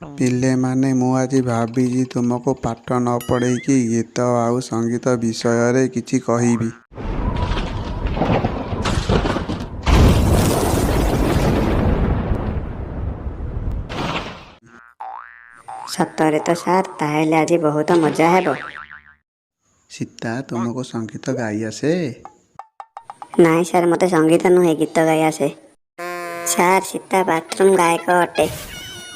ପିଲେମାନେ, ମୁଁ ଆଜି ଭାବିଛି ତୁମକୁ ପାଠ ନ ପଢ଼େଇକି ଗୀତ ଆଉ ସଙ୍ଗୀତ ବିଷୟରେ କିଛି କହିବି। ସତରେ ତ ସାର୍, ତାହେଲେ ଆଜି ବହୁତ ମଜା ହେବ। ସୀତା, ତୁମକୁ ସଙ୍ଗୀତ ଗାଇ ଆସେ? ନାଇଁ ସାର୍, ମୋତେ ସଙ୍ଗୀତ ନୁହେଁ, ଗୀତ ଗାଇ ଆସେ। ସାର୍, ସୀତା ବାଥରୁମ୍ ଗାୟକ ଅଟେ।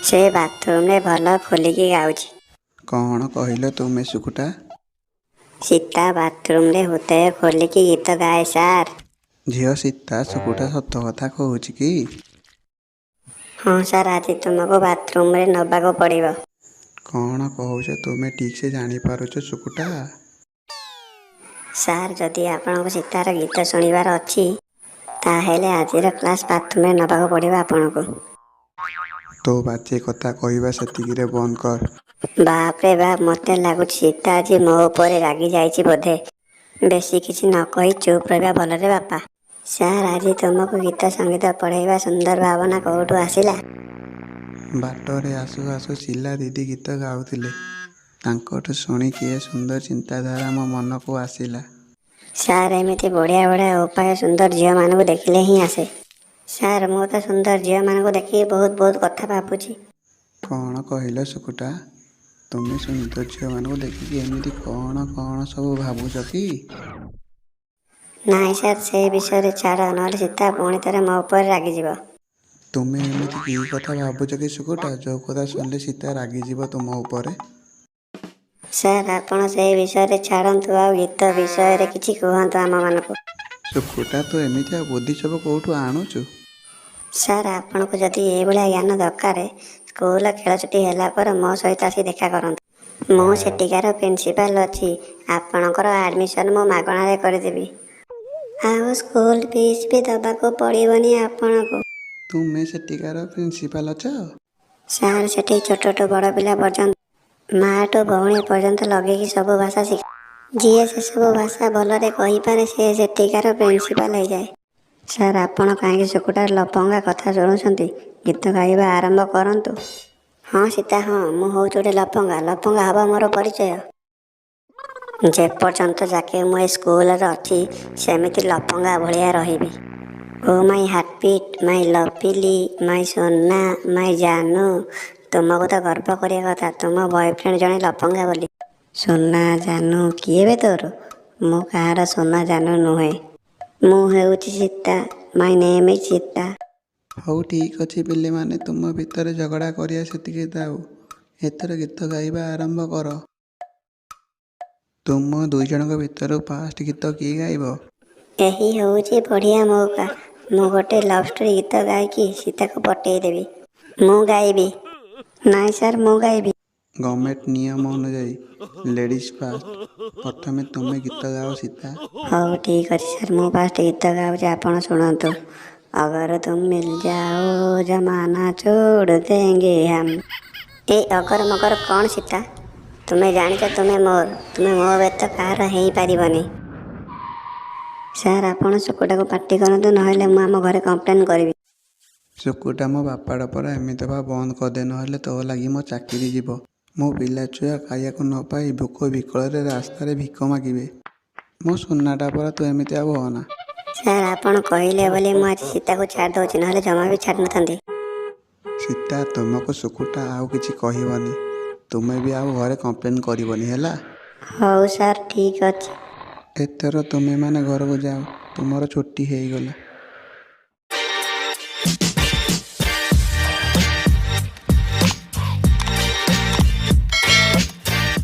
ସେ ବାଥରୁମ୍ରେ ଭଲ ଖୋଲିକି ଗାଉଛି। କ'ଣ କହିଲ ତୁମେ ଶୁକୁଟା? ସୀତା ବାଥରୁମ୍ରେ ହୃଦୟ ଖୋଲିକି ଗୀତ ଗାଏ ସାର୍। ଝିଅ ସୀତା, ଶୁକୁଟା ସତ କଥା କହୁଛି କି? ହଁ ସାର୍, ଆଜି ତୁମକୁ ବାଥରୁମ୍ରେ ନେବାକୁ ପଡ଼ିବ। କ'ଣ କହୁଛ ତୁମେ ଠିକ୍ସେ ଜାଣିପାରୁଛ ଶୁକୁଟା? ସାର୍, ଯଦି ଆପଣଙ୍କୁ ସୀତାର ଗୀତ ଶୁଣିବାର ଅଛି, ତାହେଲେ ଆଜିର କ୍ଲାସ୍ ବାଥରୁମ୍ରେ ନେବାକୁ ପଡ଼ିବ ଆପଣଙ୍କୁ। ତୋ ବାଜେ କଥା କହିବା ସେତିକିରେ ବନ୍ଦ କର। ବାପରେ ବାପ, ମୋତେ ଲାଗୁଛି ସୀତା ଆଜି ମୋ ଉପରେ ରାଗି ଯାଇଛି ବୋଧେ। ବେଶୀ କିଛି ନ କହି ଚୁପ୍ ରହିବା ଭଲରେ ବାପା। ସାର୍, ଆଜି ତୁମକୁ ଗୀତ ସଙ୍ଗୀତ ପଢ଼େଇବା ସୁନ୍ଦର ଭାବନା କୋଉଠୁ ଆସିଲା? ବାଟରେ ଆସୁ ଆସୁ ଶିଲା ଦିଦି ଗୀତ ଗାଉଥିଲେ। ତାଙ୍କଠୁ ଶୁଣିକି ଏ ସୁନ୍ଦର ଚିନ୍ତାଧାରା ମୋ ମନକୁ ଆସିଲା। ସାର୍, ଏମିତି ବଢ଼ିଆ ବଢ଼ିଆ ଉପାୟ ସୁନ୍ଦର ଝିଅମାନଙ୍କୁ ଦେଖିଲେ ହିଁ ଆସେ। ସାର୍, ମୁଁ ତ ସୁନ୍ଦର ଝିଅମାନଙ୍କୁ ଦେଖିକି ବହୁତ ବହୁତ କଥା ଭାବୁଛି। କ'ଣ କହିଲ ଶୁକୁଟା? ତୁମେ ସୁନ୍ଦର ଝିଅମାନଙ୍କୁ ଦେଖିକି ଏମିତି କ'ଣ କ'ଣ ସବୁ ଭାବୁଛ କି? ନାଇଁ ସାର୍, ସେ ବିଷୟରେ ଛାଡ଼, ନହେଲେ ସୀତା ପୁଣି ଥରେ ମୋ ଉପରେ ରାଗିଯିବ। ତୁମେ ଏମିତି କି କଥା ଭାବୁଛ କି ଶୁକୁଟା, ଯୋଉ କଥା ଶୁଣିଲେ ସୀତା ରାଗିଯିବ ତୁମ ଉପରେ? ସାର୍, ଆପଣ ସେ ବିଷୟରେ ଛାଡ଼ନ୍ତୁ ଆଉ ଗୀତ ବିଷୟରେ କିଛି କୁହନ୍ତୁ ଆମମାନଙ୍କୁ। ଶୁକୁଟା, ତୁ ଏମିତିଆ ବୁଦ୍ଧି ସବୁ କୋଉଠୁ ଆଣୁଛୁ? ସାର୍, ଆପଣଙ୍କୁ ଯଦି ଏଇଭଳିଆ ଜ୍ଞାନ ଦରକାର, ସ୍କୁଲ ଖେଳ ଛୁଟି ହେଲା ପରେ ମୋ ସହିତ ଆସି ଦେଖା କରନ୍ତୁ। ମୁଁ ସେଠିକାର ପ୍ରିନ୍ସିପାଲ୍ ଅଛି। ଆପଣଙ୍କର ଆଡ଼ମିସନ୍ ମୁଁ ମାଗଣାରେ କରିଦେବି, ଆଉ ସ୍କୁଲ ଫିସ୍ ବି ଦେବାକୁ ପଡ଼ିବନି ଆପଣଙ୍କୁ। ତୁମେ ସେଠିକାର ପ୍ରିନ୍ସିପାଲ୍ ଅଛ? ସାର୍, ସେଠି ଛୋଟଠୁ ବଡ଼ ପିଲା ପର୍ଯ୍ୟନ୍ତ, ମାଆଠୁ ଭଉଣୀ ପର୍ଯ୍ୟନ୍ତ ଲଗେଇକି ସବୁ ଭାଷା ଶିଖ। ଯିଏ ସେସବୁ ଭାଷା ଭଲରେ କହିପାରେ, ସେ ସେଠିକାର ପ୍ରିନ୍ସିପାଲ୍ ହେଇଯାଏ। ସାର୍, ଆପଣ କାହିଁକି ଶୁକୁଟାର ଲଫଙ୍ଗା କଥା ଶୁଣୁଛନ୍ତି? ଗୀତ ଗାଇବା ଆରମ୍ଭ କରନ୍ତୁ। ହଁ ସୀତା, ହଁ, ମୁଁ ହେଉଛି ଗୋଟେ ଲଫଙ୍ଗା। ଲଫଙ୍ଗା ହବା ମୋର ପରିଚୟ। ଯେପର୍ଯ୍ୟନ୍ତ ଯାକେ ମୁଁ ଏ ସ୍କୁଲରେ ଅଛି, ସେମିତି ଲଫଙ୍ଗା ଭଳିଆ ରହିବି। ଓ ମାଇ ହାର୍ଟବିଟ୍, ମାଇ ଲଭିଲି, ମାଇ ସୋନା, ମାଇ ଜାନୁ, ତୁମକୁ ତ ଗର୍ବ କରିବା କଥା ତୁମ ବୟଫ୍ରେଣ୍ଡ ଜଣେ ଲଫଙ୍ଗା ବୋଲି। ସୋନା ଜାନୁ କିଏ ବେ ତୋର? ମୁଁ କାହାର ସୋନା ଜାନୁ ନୁହେଁ। ମୁଁ ହେଉଛି Sita. My name is Sita. ହଉ ଠିକ୍ ଅଛି ପିଲେମାନେ, ତୁମ ଭିତରେ ଝଗଡ଼ା କରିବା ସେତିକି ଥାଉ। ଏଥର ଗୀତ ଗାଇବା ଆରମ୍ଭ କର। ତୁମ ଦୁଇ ଜଣଙ୍କ ଭିତରୁ ଫାଷ୍ଟ ଗୀତ କିଏ ଗାଇବ? ଏହି ହେଉଛି ବଢ଼ିଆ ମଉକା। ମୁଁ ଗୋଟେ ଲଭ୍ ଷ୍ଟୋରି ଗୀତ ଗାଇକି ସୀତାକୁ ପଟେଇ ଦେବି। ମୁଁ ଗାଇବି। ନାଇଁ ସାର୍, ମୁଁ ଗାଇବି। ଗଭର୍ଣ୍ଣମେଣ୍ଟ ନିୟମ ଅନୁଯାୟୀ ଲେଡ଼ିଜ୍ ଫାଷ୍ଟ। ପ୍ରଥମେ ତୁମେ ଗୀତ ଗାଅ ସୀତା। ହଉ ଠିକ୍ ଅଛି ସାର୍, ମୁଁ ଫାଷ୍ଟ ଗୀତ ଗାଉଛି, ଆପଣ ଶୁଣନ୍ତୁ। ଅଗର ତୁମ ମିଲ୍ ଯାଓ, ଜମାନା ଛୋଡ଼ ଦେଙ୍ଗେ ହମ୍। ଏଇ ଅଗର ମଗର କ'ଣ ସୀତା? ତୁମେ ଜାଣିଛ ତୁମେ ମୋର, ତୁମେ ମୋ ବ୍ୟତୀତ କାହାର ହେଇପାରିବନି। ସାର୍, ଆପଣ ଶୁକୁଟାକୁ ପାଟି କରନ୍ତୁ, ନହେଲେ ମୁଁ ଆମ ଘରେ କମ୍ପ୍ଲେନ୍ କରିବି। ଶୁକୁଟା, ମୋ ବାପାଟା ପରା, ଏମିତି ହେବା ବନ୍ଦ କରିଦେ, ନହେଲେ ତୋ ଲାଗି ମୋ ଚାକିରି ଯିବ। ମୋ ପିଲାଛୁଆ ଖାଇବାକୁ ନ ପାଇ ଭୋକ ବିକଳରେ ରାସ୍ତାରେ ଭିକ ମାଗିବେ। ମୋ ସୁନାଟା ପରା, ତୁ ଏମିତି ଆଉ ହଅନା। ସାର୍, ଆପଣ କହିଲେ ବୋଲି ମୁଁ ଆଜି ସୀତାକୁ ଛାଡ଼ି ଦେଉଛି, ନହେଲେ ଜମା ବି ଛାଡ଼ି ନଥାନ୍ତି। ସୀତା, ତୁମକୁ ଶୁକୁଟା ଆଉ କିଛି କହିବନି। ତୁମେ ବି ଆଉ ଘରେ କମ୍ପ୍ଲେନ୍ କରିବନି, ହେଲା? ହଉ ସାର୍, ଠିକ୍ ଅଛି। ଏଥର ତୁମେମାନେ ଘରକୁ ଯାଅ, ତୁମର ଛୁଟି ହେଇଗଲା।